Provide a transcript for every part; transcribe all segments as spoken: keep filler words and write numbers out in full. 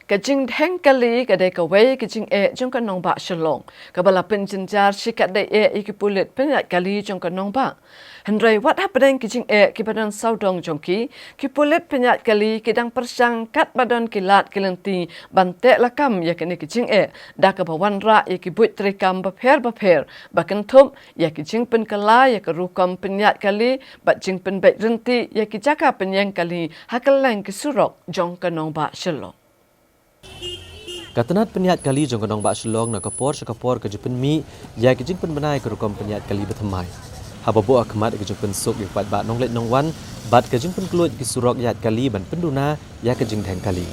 Ka jingdheng kali ka dei kawei ka jingeh jong ka nongbah Shillong, kaba la pynjynjar shikatdei eh ïa ki pulit pynïaid kali jong ka nongbah. Hynrei wat hapdeng ki jingeh kiba don sawdong jong ki, ki pulit pynïaid kali ki dang pyrshang katba don ki lad ki lynti ban teh lakam ïa kane ka jingeh, da kaba wanrah ïa ki buit treikam bapher bapher, ba kynthup ïa ki jingpynkylla ïa ka rukom pynïaid kali bad jingpynbeit rynti ïa ki jaka pynïeng kali ha kylleng ki surok jong ka nongbah Shillong. Ka tnat pynïaid kali jong ka nongbah Shillong na ka por sha ka por ka ju pynmih ïa ki jingpynbna ïa ka rukom pynïaid kali bathymmai, haba buh ha khmat ïa ki jingpynsuk ïa u paidbah nongleit nongwan bad ka jingpynkhlaiñ ki surok ïaid kali ban pynduna ïa ka jingdheng kali.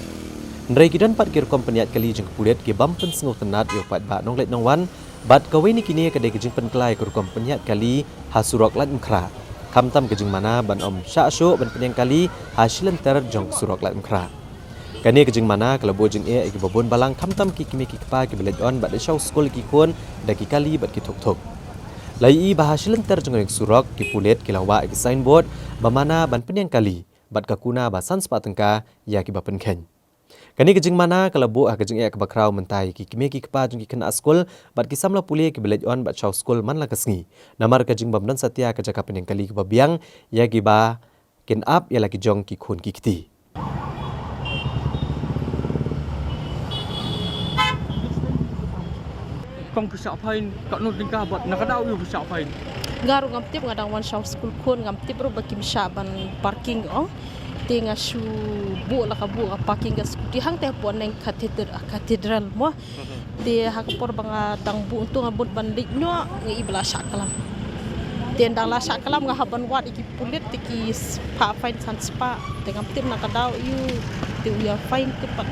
Hynrei ki don pat ki rukom pynïaid kali jong ki pulit ki bym pynsngewtynnat ïa u paidbah nongleit nongwan, bad kawei na kine ka dei ka jingpynkylla ïa ka rukom pynïaid kali ha surok Laitumkhrah, khamtam ka jingmana ban ym shah shuh ban pynïeng kali ha shilynter jong surok Laitumkhrah. Kane ka jingmana ka la buh jingeh ïa kiba bun balang, khamtam ki kmie ki kpa kiba leit on bad leit shaw skul ïa ki khun da ki kali bad ki thuk thuk. La ïohi ba ha shilynter jong kane ka surok ki pulit ki la wah ïa ki signboard ba mana ban pynïeng kali bad ka kuna ba san spah tyngka ïa kiba pynkheiñ. Kane ka jingmana ka la buh ha ka jingeh kaba khraw mynta ïa ki kmie ki kpa jong ki khynnah skul bad ki samla pule kiba leit on bad shaw skul man la ka sngi, namar ka jingbym don satia ka jaka pynïeng kali kaba biang ïa kiba kin ap ïa la ki jong ki khun ki kti. Kong pisa fine, ka nut tingkah bad na ka daw ïu pisa fine. Nga ruh ngam tip, nga dang wan shaw skul khun, ngam tip ruh ba kim shah ban parking ong. Te nga shu buh la ka buh ka parking ka scooty hangtei hapoh neng cathedral, cathedral mo. Te ha ka por ba nga dang buh, to nga bud ban leit noh, nga i ba la shah klam. Te dang la shah klam nga hap ban wad ïa ki pulit te ki spah fine san spah. Te ngam tip na ka daw ïu te u ïa fine te pat.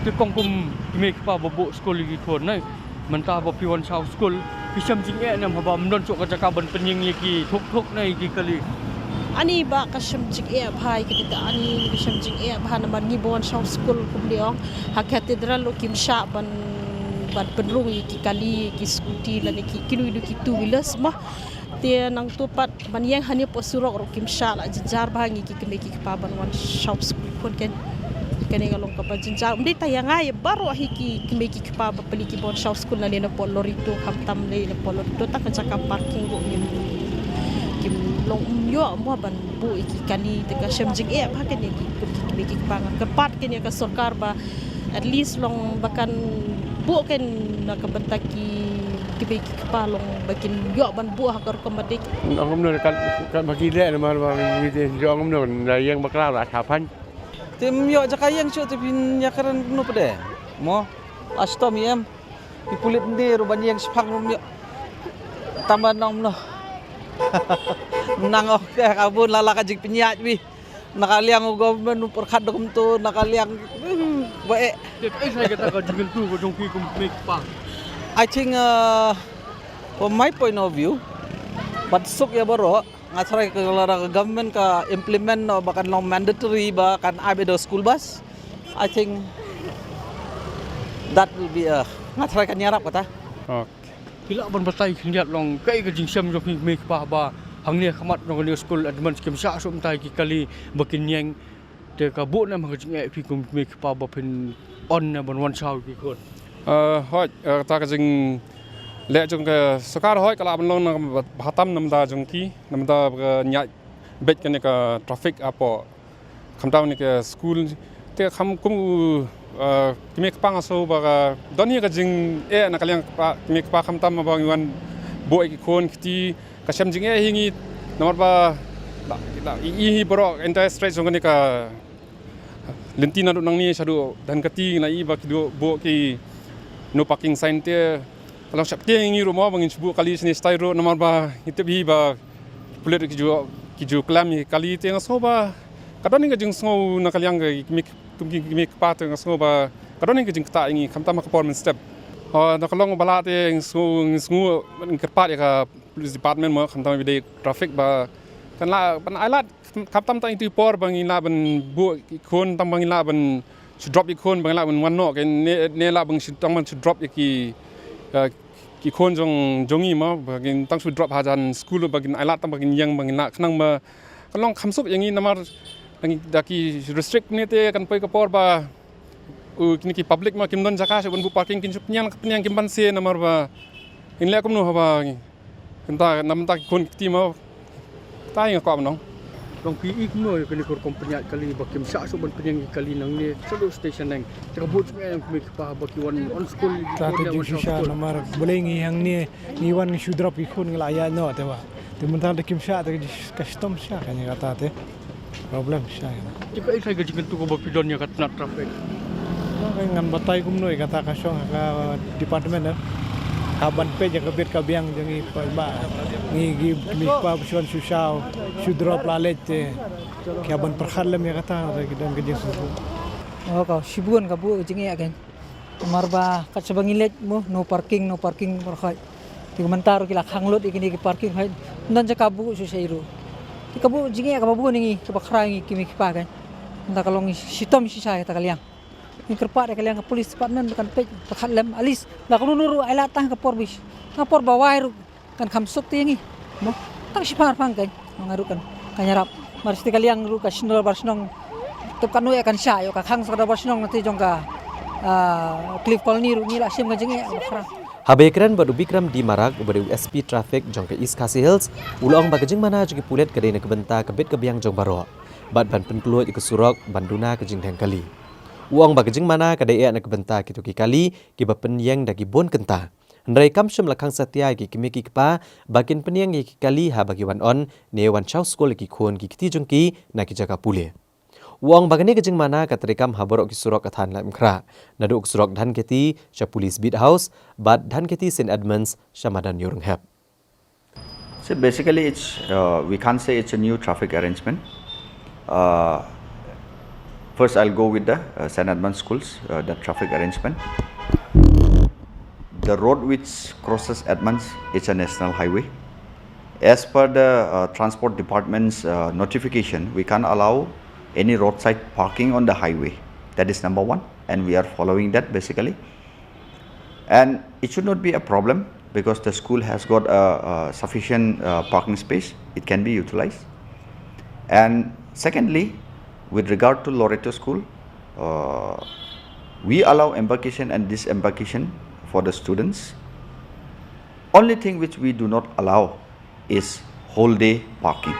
Te kong kum ki mei ki pa ba buh skul ïa ki khun nai. Mynta ba phi wan shaw skul, phi shem jingeh ne em haba ym don shuh ka jaka ban pynïeng ïa ki thuk thuk ne ïa ki kali? Ani ba ka shem jingeh bha ïa ki, te ani ka shem jingeh bha namar ngi ba wan shaw skul kumne ong ha cathedral ruh kim shah ban, ban pynrung ïa ki kali, ïa ki scooty lane ki, kino kino ki two wheelers mo. Te nangta pat ban ïeng hangne hapoh surok ruh kim shah, la jynjar bha ïa ngi ki kmie ki kpa ban wan shaw skul khun. Kane, kane ka long kaba jynjar. Ym dei tang ïa nga, ïa baroh hi ki kmie ki kpa ba plie ki ban shaw skul, lane napoh Lorito, khamtam lane napoh Lorito, tang ka jaka parking ruh kim, kim long ym ïoh mo ban buh ïa ki kali. Te ka shem jingeh bha kane ki, ki kmie ki kpa. Nga kyrpad kane ka sorkar ba at least long ba kan buh kan na ka bynta ki kmie ki kpa, long ba kin ïoh ban buh ha ka rukom ba dei. Ong kumno kan, kan ba ki leh namar ba ngi te ong kumno na ïeng bakla la shaphang. Te ym ïoh jaka ïeng shuh te phin ïakren kumno pat de mo. La shitom ïa em. Ki pulit ne ruh ban ïeng shaphang ruh ym ïoh. Tang ba nang kumno. Nang ong te ka bun la la ka jingpynïaid wi. Na ka liang u government u pyrkhat da kumto, na ka liang, hmm, ba eh. Te kaei sa kata ka jingkyntu ka jong phi kum kmie kpa? I think, uh, from my point of view, ban suk ïa baroh, nga tharai ka lada ka government ka implement noh ba kan long mandatory ba kan ap ïa da school bus. I think that will be a, nga tharai kan ïarap kata. Okay. Phi lah ban batai khyndiat long kaei ka jingshem jong phi kmie kpa ba hangne ha khmat jong kane ka skul admin kim shah shuh mynta ïa ki kali ba kin ïeng, te ka buh ne em ha ka jingeh phi kum kmie kpa ba phin on ne ban wan shaw ïa ki khun? Eh, hooid, eh, kata ka jingleh jong ka sorkar hooid ka lah ban long na ka bha tam na ka bynta jong ki, na ka bynta ba ka ñiah beit kane ka traffic hapoh khamtam kane ka skul. Te kham kum u, eh, kmie kpa nga sngew ba ka don hi ka jingeh na ka liang kpa, kmie kpa khamtam ba ngi wan buh ïa ki khun kti, ka shem jingeh hi ïa ngi namar ba la, la i, i hi baroh entire stretch jong kane ka lynti naduh nangne shaduh Dhankheti ngi la i ba ki duh buh ki no parking sign te ka long shaptieng ïa ngi ruh mo ba ngin shu buh kali shane shatai ruh namar ba ngi tip hi ba ki pulit ki ju, ki ju klam ïa ki kali. Te nga sngew ba ka don hi ka jingsngew na ka liang ka kmie, kum ki kmie kpa te nga sngew ba ka don hi ka jingktah ïa ngi khamtam ha ka por mynstep. Ha, na ka long ba lah te nga sngew, nga sngew ngi kyrpad ïa ka police department mo khamtam ba dei traffic ba kan lah ban ailad. Khamtam tang ïa ki por ba ngin lah ban buh ki khun, tang ba ngin lah ban shu drop ïa ki khun, ba ngin lah ban wan noh, ne, ne lah ban shu, tang ban shu drop ïa ki, eh, ki khun jong, jong ngi mo, ba ngin tang shu drop hajan skul, ba ngin ailad, tang ba ngin ïeng, ba ngin lah khnang ba kan long kham suk ïa ngi namar da ki restrict ne te kan poi ka por ba U kine ki public ma kim don jaka shuh ban buh parking, kin shu pynïang pynïang kim banse namar ba in leh kumno haba ngi. Kynta namar ki khun ki kti ma. Kata nga kwah ban ong. Long phi i kumno ïa kane ka rukom pynïaid kali ba kim shah shuh ban pynïang ki kali nangne shaduh station neng. Te ka buh jingeh ïa ki kmie ki kpa ba ki wan on school. Ta te jingshisha namar balei ngi hangne ngi wan ngi shu drop ki khun ngi la ïaid noh te ba. Te mynta te kim shah te ka shitom shisha kane kata te. Problem shisha. Te kaei ka jingkyntu kaba phi don ïa ka tnat traffic? Ngan batai kumno ïa kata ka shong ha ka department eh. Hap ban peit ïa ka bit ka biang jong ngi paidbah. Ngi ki kmie ki kpa ba shu wan shu shaw shu drop la leit te. Ki hap ban pyrkhat lem ïa kata te ki don ka jingsngewthuh. Oh, ka shibun ka buh jingeh ka. Namar ba kat shaba ngi leit mo, no parking, no parking, baroh khoit. Te mynta ruh ki la khang lut ïa kine ki parking khoit. Ym don jaka buh shuh shuh ruh. Te ka buh jingeh kaba bun ïa ngi, kaba khraw ïa ngi ki kmie ki kpa kan. Mynta ka long shitom shisha ïa kata ka liang. Ngi kyrpad ïa ka liang ka police department kan peit, pyrkhat lem, at least la ka nunu ruh ai lad tang ka por bish. Tang ka por ba wai ruh kan kham suk te ïa ngi. Mo, tang shipang arpang kan. Nga ruh kan, kan ïarap. Mar shi te ka liang ruh ka shnong dorbar shnong. Tip katno ïa kan shah ïoh ka khang sa ka dorbar shnong na te jong ka, ah, Cliff Colony ruh ngi la shim ka jingeh ba khraw. Haba ïakren bad u Bikram D Marak uba dei u S P traffic jong ka East Khasi Hills, u la ong ba ka jingmana jong ki pulit ka dei na ka bynta ka bit ka biang jong baroh. Bad ban pynkhlaiñ ïa ka surok ban duna ka jingdheng kali. U ong ba ka jingmana ka dei eh na ka bynta kito ki kali kiba pynïeng da ki bun kynta. Hynrei kam shym la khang satia ïa ki kmie ki kpa ba kin pynïeng ïa ki kali haba ki wan on ne wan shaw skul ïa ki khun ki kti jong ki na ki jaka pule. U ong ba kane ka jingmana ka treikam ha baroh ki surok ka thaiñ Laitumkhrah. Naduh ka surok Dhankheti sha Police Beat House bad Dhankheti Saint Edmunds sha madan Ïewrynghep. So basically, it's, uh, we can't say it's a new traffic arrangement. Uh, first, I'll go with the, uh, Saint Edmund Schools, uh, the traffic arrangement. The road which crosses Edmunds, it's a national highway. As per the, uh, transport department's, uh, notification, we can't allow any roadside parking on the highway. That is number one, and we are following that basically. And it should not be a problem because the school has got a, a sufficient, uh, parking space. It can be utilized. And secondly, with regard to Loreto School, uh, we allow embarkation and disembarkation for the students. Only thing which we do not allow is whole day parking.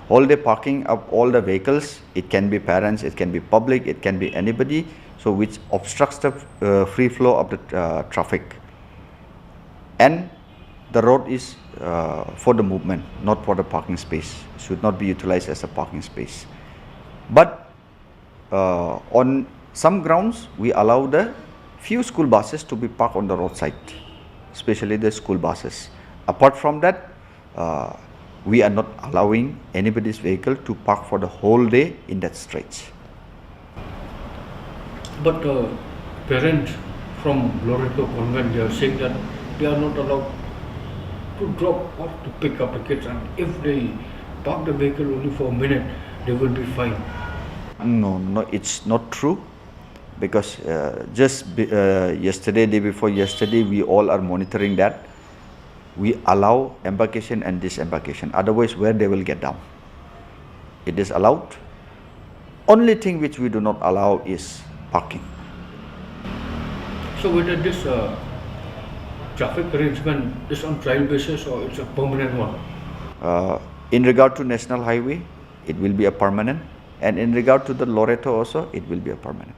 Whole day parking of all the vehicles, it can be parents, it can be public, it can be anybody, so which obstructs the, uh, free flow of the, uh, traffic. And the road is, uh, for the movement, not for the parking space. Should not be utilized as a parking space. But, uh, on some grounds, we allow the few school buses to be parked on the roadside, especially the school buses. Apart from that, uh, we are not allowing anybody's vehicle to park for the whole day in that stretch. But, uh, parents from Loreto Convent, they are saying that they are not allowed to drop or to pick up the kids, and if they park the vehicle only for a minute, they will be fined. No, no, it's not true, because, uh, just be-, uh, yesterday, day before yesterday, we all are monitoring that. We allow embarkation and disembarkation. Otherwise, where they will get down? It is allowed. Only thing which we do not allow is parking. So whether this, uh, traffic arrangement is on trial basis or it's a permanent one? Uh, in regard to National Highway, it will be a permanent. And in regard to the Loreto also, it will be a permanent.